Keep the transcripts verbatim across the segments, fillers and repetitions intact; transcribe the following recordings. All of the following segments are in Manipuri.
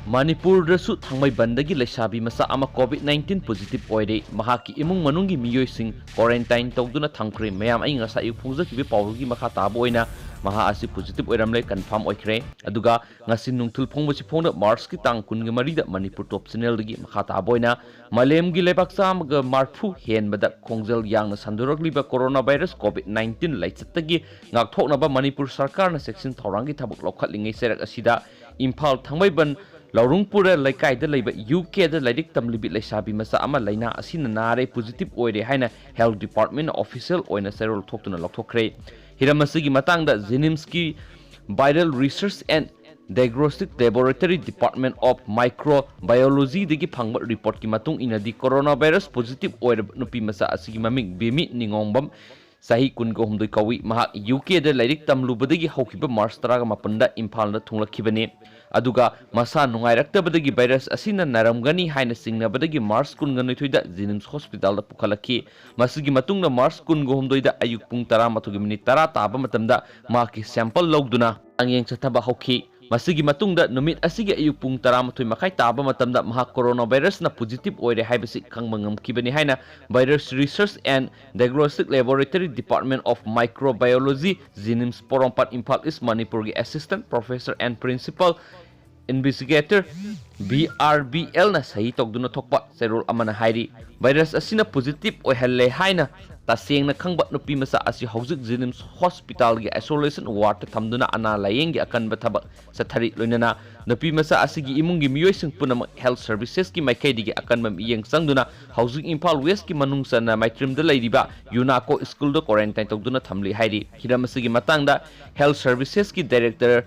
ꯃꯅꯤꯄꯨꯔꯗꯁꯨ ꯊꯥꯡꯃꯩꯕꯟꯗꯒꯤ ꯂꯩꯁꯥꯕꯤ ꯃꯆꯥ ꯑꯃ COVID nineteen positive ꯑꯣꯏꯔꯦ꯫ ꯃꯍꯥꯛꯀꯤ ꯏꯃꯨꯡ ꯃꯅꯨꯡꯒꯤ ꯃꯤꯑꯣꯏꯁꯤꯡ quarantine ꯇꯧꯗꯨꯅ ꯊꯝꯈ꯭ꯔꯦ꯫ ꯃꯌꯥꯝ, ꯑꯩ ꯉꯁꯥꯏ ꯑꯌꯨꯛ ꯐꯣꯡꯖꯈꯤꯕ ꯄꯥꯎꯗꯨꯒꯤ ꯃꯈꯥ ꯇꯥꯕ ꯑꯣꯏꯅ ꯃꯍꯥꯛ ꯑꯁꯤ positive ꯑꯣꯏꯔꯝꯂꯦ, confirm ꯑꯣꯏꯈ꯭ꯔꯦ꯫ ꯑꯗꯨꯒ ꯉꯁꯤ ꯅꯨꯡꯊꯤꯜ ꯐꯣꯡꯕꯁꯤ ꯐꯣꯡꯅ March ꯀꯤ ꯇꯥꯡ ꯀꯨꯟꯒ ꯃꯔꯤꯗ ꯃꯅꯤꯄꯨꯔ Top Channel ꯗꯒꯤ ꯃꯈꯥ ꯇꯥꯕ ꯑꯣꯏꯅ ꯃꯥꯂꯦꯝꯒꯤ ꯂꯩꯕꯥꯛ ꯆꯥꯝꯃꯒ ꯃꯔꯤꯐꯨ ꯍꯦꯟꯕꯗ ꯈꯣꯡꯖꯦꯜ ꯌꯥꯡꯅ ꯁꯟꯗꯣꯔꯛꯂꯤꯕ coronavirus COVID nineteen ꯂꯥꯏꯆꯠꯇꯒꯤ ꯉꯥꯛꯊꯣꯛꯅꯕ ꯃꯅꯤꯄꯨꯔ ꯁꯔꯀꯥꯔꯅ ꯆꯦꯛꯁꯤꯟ ꯊꯧꯔꯥꯡꯒꯤ ꯊꯕꯛ ꯂꯧꯈꯠꯂꯤꯉꯩ ꯆꯩꯔꯛ ꯑꯁꯤꯗ ꯏꯝꯐꯥꯜ ꯊꯥꯡꯃꯩꯕꯟ ꯂꯧꯔꯨꯡꯄꯨꯔ ꯂꯩꯀꯥꯏꯗ ꯂꯩꯕ ꯌꯨ ꯀꯦꯗ ꯂꯥꯏꯔꯤꯛ ꯇꯝꯂꯤꯕꯤ ꯂꯩꯁꯥꯕꯤ ꯃꯆꯥ ꯑꯃ ꯂꯥꯏꯅꯥ ꯑꯁꯤꯅ ꯅꯥꯔꯦ, positive ꯑꯣꯏꯔꯦ ꯍꯥꯏꯅ Health Department official ꯑꯣꯏꯅ ꯆꯦꯔꯣꯜ ꯊꯣꯛꯇꯨꯅ ꯂꯧꯊꯣꯛꯈ꯭ꯔꯦ꯫ ꯍꯤꯔꯝ ꯑꯁꯤꯒꯤ ꯃꯇꯥꯡꯗ JNIMS ꯀꯤ Viral Research and Diagnostic Laboratory Department of Microbiology ꯗꯒꯤ ꯐꯪꯕ report ꯀꯤ ꯃꯇꯨꯡ ꯏꯟꯅꯗꯤ, coronavirus positive ꯑꯣꯏꯔꯕ ꯅꯨꯄꯤ ꯃꯆꯥ ꯑꯁꯤꯒꯤ ꯃꯃꯤꯡ ꯕꯤꯃꯤ ꯅꯤꯉꯣꯝꯕꯝ, ꯆꯍꯤ ꯀꯨꯟꯒ ꯍꯨꯝꯗꯣꯏ ꯀꯧꯏ꯫ ꯃꯍꯥꯛ ꯌꯨ ꯀꯦꯗ ꯂꯥꯏꯔꯤꯛ ꯇꯝꯂꯨꯕꯗꯒꯤ ꯍꯧꯈꯤꯕ March ꯇꯔꯥꯒ ꯃꯥꯄꯟꯗ ꯏꯝꯐꯥꯜꯗ ꯊꯨꯡꯂꯛꯈꯤꯕꯅꯤ꯫ ꯑꯗꯨꯒ ꯃꯁꯥ ꯅꯨꯡꯉꯥꯏꯔꯛꯇꯕꯗꯒꯤ virus ꯑꯁꯤꯅ ꯅꯥꯔꯝꯒꯅꯤ ꯍꯥꯏꯅ ꯆꯤꯡꯅꯕꯗꯒꯤ March ꯀꯨꯟꯒ ꯅꯤꯊꯣꯏꯗ JNIMS hospital ꯗ ꯄꯨꯈꯠꯂꯛꯈꯤ꯫ ꯃꯁꯤꯒꯤ ꯃꯇꯨꯡꯗ March ꯀꯨꯟꯒ ꯍꯨꯝꯗꯣꯏꯗ ꯑꯌꯨꯛ ꯄꯨꯡ ꯇꯔꯥꯃꯥꯊꯣꯏꯒꯤ minute ꯇꯔꯥ ꯇꯥꯕ ꯃꯇꯝꯗ ꯃꯍꯥꯛꯀꯤ sample ꯂꯧꯗꯨꯅ ꯆꯥꯡꯌꯦꯡ ꯆꯠꯊꯕ ꯍꯧꯈꯤ꯫ ꯃꯁꯤꯒꯤ ꯃꯇꯨꯡꯗ ꯅꯨꯃꯤꯠ ꯑꯁꯤꯒꯤ ꯑꯌꯨꯛ ꯄꯨꯡ ꯇꯔꯥꯃꯥꯊꯣꯏ ꯃꯈꯥꯏ ꯇꯥꯕ ꯃꯇꯝꯗ ꯃꯍꯥꯛ coronavirus ꯅ positive ꯑꯣꯏꯔꯦ ꯍꯥꯏꯕꯁꯤ ꯈꯪꯕ ꯉꯝꯈꯤꯕꯅꯤ ꯍꯥꯏꯅ Virus Research and Diagnostic Laboratory, Department of Microbiology, JNIMS, Porompat, Imphal East, ꯃꯅꯤꯄꯨꯔꯒꯤ Assistant Professor and Principal Investigator, B R B L ꯅ ꯁꯍꯤ ꯇꯧꯗꯨꯅ ꯊꯣꯛꯄ ꯆꯦꯔꯣꯜ ꯑꯃꯅ ꯍꯥꯏꯔꯤ꯫ Virus ꯑꯁꯤꯅ positive ꯑꯣꯏꯍꯜꯂꯦ ꯍꯥꯏꯅ ꯇꯁꯦꯡꯅ ꯈꯪꯕ ꯅꯨꯄꯤ ꯃꯆꯥ ꯑꯁꯤ ꯍꯧꯖꯤꯛ JNIMS hospital ꯒꯤ isolation ward ꯇ ꯊꯝꯗꯨꯅ ꯑꯅꯥ ꯂꯥꯌꯦꯡꯒꯤ ꯑꯀꯟꯕ ꯊꯕꯛ ꯆꯠꯊꯔꯤ꯫ ꯂꯣꯏꯅꯅ ꯅꯨꯄꯤ ꯃꯆꯥ ꯑꯁꯤꯒꯤ ꯏꯃꯨꯡꯒꯤ ꯃꯤꯑꯣꯏꯁꯤꯡ ꯄꯨꯝꯅꯃꯛ Health Services ꯀꯤ ꯃꯥꯏꯀꯩꯗꯒꯤ ꯑꯀꯟꯕ ꯃꯤꯠꯌꯦꯡ ꯆꯪꯗꯨꯅ ꯍꯧꯖꯤꯛ ꯏꯝꯐꯥꯜ West ꯀꯤ ꯃꯅꯨꯡ ꯆꯟꯅ ꯃꯥꯏꯇ꯭ꯔꯤꯝꯗ ꯂꯩꯔꯤꯕ ꯌꯨꯅꯥꯀꯣ school ꯗ quarantine ꯇꯧꯗꯨꯅ ꯊꯝꯂꯤ ꯍꯥꯏꯔꯤ꯫ ꯍꯤꯔꯝ ꯑꯁꯤꯒꯤ ꯃꯇꯥꯡꯗ Health Services ꯀꯤ Director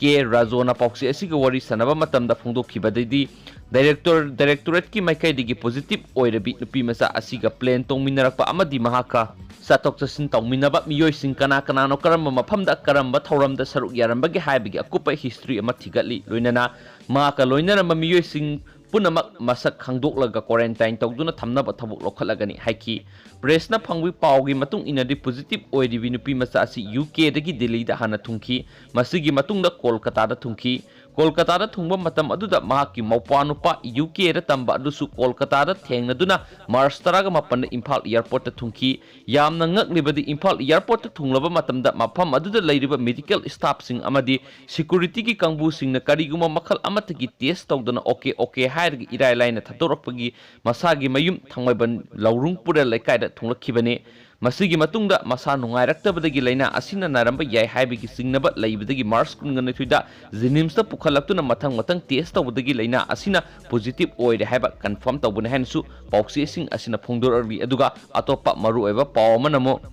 ꯀꯦ ꯔꯥꯖꯣꯅ ꯄꯥꯎꯆꯦ ꯑꯁꯤꯒ ꯋꯥꯔꯤ ꯁꯥꯟꯅꯕ ꯃꯇꯝꯗ ꯐꯣꯡꯗꯣꯛꯈꯤꯕꯗꯗꯤ, Director, Directorate ꯀꯤ ꯃꯥꯏꯀꯩꯗꯒꯤ positive ꯑꯣꯏꯔꯕꯤ ꯅꯨꯄꯤ ꯃꯆꯥ ꯑꯁꯤꯒ plane ꯇꯣꯡꯃꯤꯟꯅꯔꯛꯄ ꯑꯃꯗꯤ ꯃꯍꯥꯛꯀ ꯆꯠꯊꯣꯛ ꯆꯠꯁꯤꯟ ꯇꯧꯃꯤꯟꯅꯕ ꯃꯤꯑꯣꯏꯁꯤꯡ ꯀꯅꯥ ꯀꯅꯥꯅꯣ, ꯀꯔꯝꯕ ꯃꯐꯝꯗ, ꯀꯔꯝꯕ ꯊꯧꯔꯝꯗ ꯁꯔꯨꯛ ꯌꯥꯔꯝꯕꯒꯦ ꯍꯥꯏꯕꯒꯤ ꯑꯀꯨꯞꯄ history ꯑꯃ ꯊꯤꯒꯠꯂꯤ꯫ ꯂꯣꯏꯅꯅ ꯃꯍꯥꯛꯀ ꯂꯣꯏꯅꯔꯝꯕ ꯃꯤꯑꯣꯏꯁꯤꯡ ꯄꯨꯝꯅꯃꯛ ꯃꯁꯛ ꯈꯪꯗꯣꯛꯂꯒ quarantine ꯇꯧꯗꯨꯅ ꯊꯝꯅꯕ ꯊꯕꯛ ꯂꯧꯈꯠꯂꯒꯅꯤ ꯍꯥꯏꯈꯤ꯫ Press ꯅ ꯐꯪꯕ ꯄꯥꯎꯒꯤ ꯃꯇꯨꯡ ꯏꯟꯅꯗꯤ, positive ꯑꯣꯏꯔꯤꯕꯤ ꯅꯨꯄꯤ ꯃꯆꯥ ꯑꯁꯤ ꯌꯨ ꯀꯦꯗꯒꯤ ꯗꯤꯜꯂꯤꯗ ꯍꯥꯟꯅ ꯊꯨꯡꯈꯤ꯫ ꯃꯁꯤꯒꯤ ꯃꯇꯨꯡꯗ ꯀꯣꯜꯀꯇꯥꯗ ꯊꯨꯡꯈꯤ꯫ ꯀꯣꯜꯀꯇꯥꯗ ꯊꯨꯡꯕ ꯃꯇꯝ ꯑꯗꯨꯗ ꯃꯍꯥꯛꯀꯤ ꯃꯧꯄ꯭ꯋꯥꯅꯨꯄꯥ ꯌꯨ ꯀꯦꯗ ꯇꯝꯕ ꯑꯗꯨꯁꯨ ꯀꯣꯜꯀꯇꯥꯗ ꯊꯦꯡꯅꯗꯨꯅ ꯃꯥꯔꯆ ꯇꯔꯥꯒ ꯃꯥꯄꯟꯗ ꯏꯝꯐꯥꯜ ꯑꯦꯌꯔꯄꯣꯔꯠꯇ ꯊꯨꯡꯈꯤ꯫ ꯌꯥꯝꯅ ꯉꯛꯂꯤꯕꯗꯤ, ꯏꯝꯐꯥꯜ ꯑꯦꯌꯔꯄꯣꯔꯠꯇ ꯊꯨꯡꯂꯕ ꯃꯇꯝꯗ ꯃꯐꯝ ꯑꯗꯨꯗ ꯂꯩꯔꯤꯕ ꯃꯦꯗꯤꯀꯦꯜ ꯁ꯭ꯇꯥꯐꯁꯤꯡ ꯑꯃꯗꯤ ꯁꯦꯀ꯭ꯌꯨꯔꯤꯇꯤꯒꯤ ꯀꯥꯡꯕꯨꯁꯤꯡꯅ ꯀꯔꯤꯒꯨꯝꯕ ꯃꯈꯜ ꯑꯃꯠꯇꯒꯤ ꯇꯦꯁ ꯇꯧꯗꯅ ꯑꯣꯀꯦ, ꯑꯣꯀꯦ ꯍꯥꯏꯔꯒ ꯏꯔꯥꯏ ꯂꯥꯏꯅ ꯊꯥꯗꯣꯔꯛꯄꯒꯤ ꯃꯁꯥꯒꯤ ꯃꯌꯨꯝ ꯊꯥꯡꯃꯩꯕꯟ ꯂꯧꯔꯨꯡ ꯄꯨꯔꯦꯜ ꯂꯩꯀꯥꯏꯗ ꯊꯨꯡꯂꯛꯈꯤꯕꯅꯤ꯫ ꯃꯁꯤꯒꯤ ꯃꯇꯨꯡꯗ ꯃꯁꯥ ꯅꯨꯡꯉꯥꯏꯔꯛꯇꯕꯗꯒꯤ ꯂꯥꯏꯅꯥ ꯑꯁꯤꯅ ꯅꯥꯔꯝꯕ ꯌꯥꯏ ꯍꯥꯏꯕꯒꯤ ꯆꯤꯡꯅꯕ ꯂꯩꯕꯗꯒꯤ ꯃꯥꯔꯆ ꯀꯨꯟꯒ ꯅꯤꯊꯣꯏꯗ ꯖꯤꯅꯤꯝꯁꯇ ꯄꯨꯈꯠꯂꯛꯇꯨꯅ ꯃꯊꯪ ꯃꯊꯪ ꯇꯦꯁ ꯇꯧꯕꯗꯒꯤ ꯂꯥꯏꯅꯥ ꯑꯁꯤꯅ ꯄꯣꯖꯤꯇꯤꯚ ꯑꯣꯏꯔꯦ ꯍꯥꯏꯕ ꯀꯟꯐꯥꯔꯝ ꯇꯧꯕꯅꯤ ꯍꯥꯏꯅꯁꯨ ꯄꯥꯎꯆꯦꯁꯤꯡ ꯑꯁꯤꯅ ꯐꯣꯡꯗꯣꯔꯛꯂꯤ꯫ ꯑꯗꯨꯒ ꯑꯇꯣꯞꯄ ꯃꯔꯨꯑꯣꯏꯕ ꯄꯥꯎ ꯑꯃꯅ ꯑꯃꯨꯛ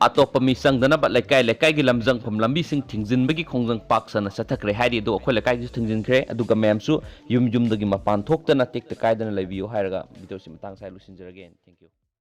ꯑꯇꯣꯞꯄ ꯃꯤ ꯆꯪꯗꯅꯕ ꯂꯩꯀꯥꯏ ꯂꯩꯀꯥꯏꯒꯤ ꯂꯝꯖꯪꯐꯝ ꯂꯝꯕꯤꯁꯤꯡ ꯊꯤꯡꯖꯤꯟꯕꯒꯤ ꯈꯣꯡꯖꯪ ꯄꯥꯛ ꯁꯟꯅ ꯆꯠꯊꯈ꯭ꯔꯦ ꯍꯥꯏꯔꯤ꯫ ꯑꯗꯨ ꯑꯩꯈꯣꯏ ꯂꯩꯀꯥꯏꯒꯤꯁꯨ ꯊꯤꯡꯖꯤꯟꯈ꯭ꯔꯦ꯫ ꯑꯗꯨꯒ ꯃꯌꯥꯝꯁꯨ ꯌꯨꯝ ꯌꯨꯝꯗꯒꯤ ꯃꯄꯥꯟ ꯊꯣꯛꯇꯅ ꯇꯦꯛꯇ ꯀꯥꯏꯗꯅ ꯂꯩꯕꯤꯌꯨ ꯍꯥꯏꯔꯒ ꯚꯤꯗꯤꯑꯣꯁꯤ ꯃꯇꯥꯡ ꯁ꯭ꯋꯥꯏ ꯂꯣꯏꯁꯤꯟꯖꯔꯒꯦ꯫ Thank you꯫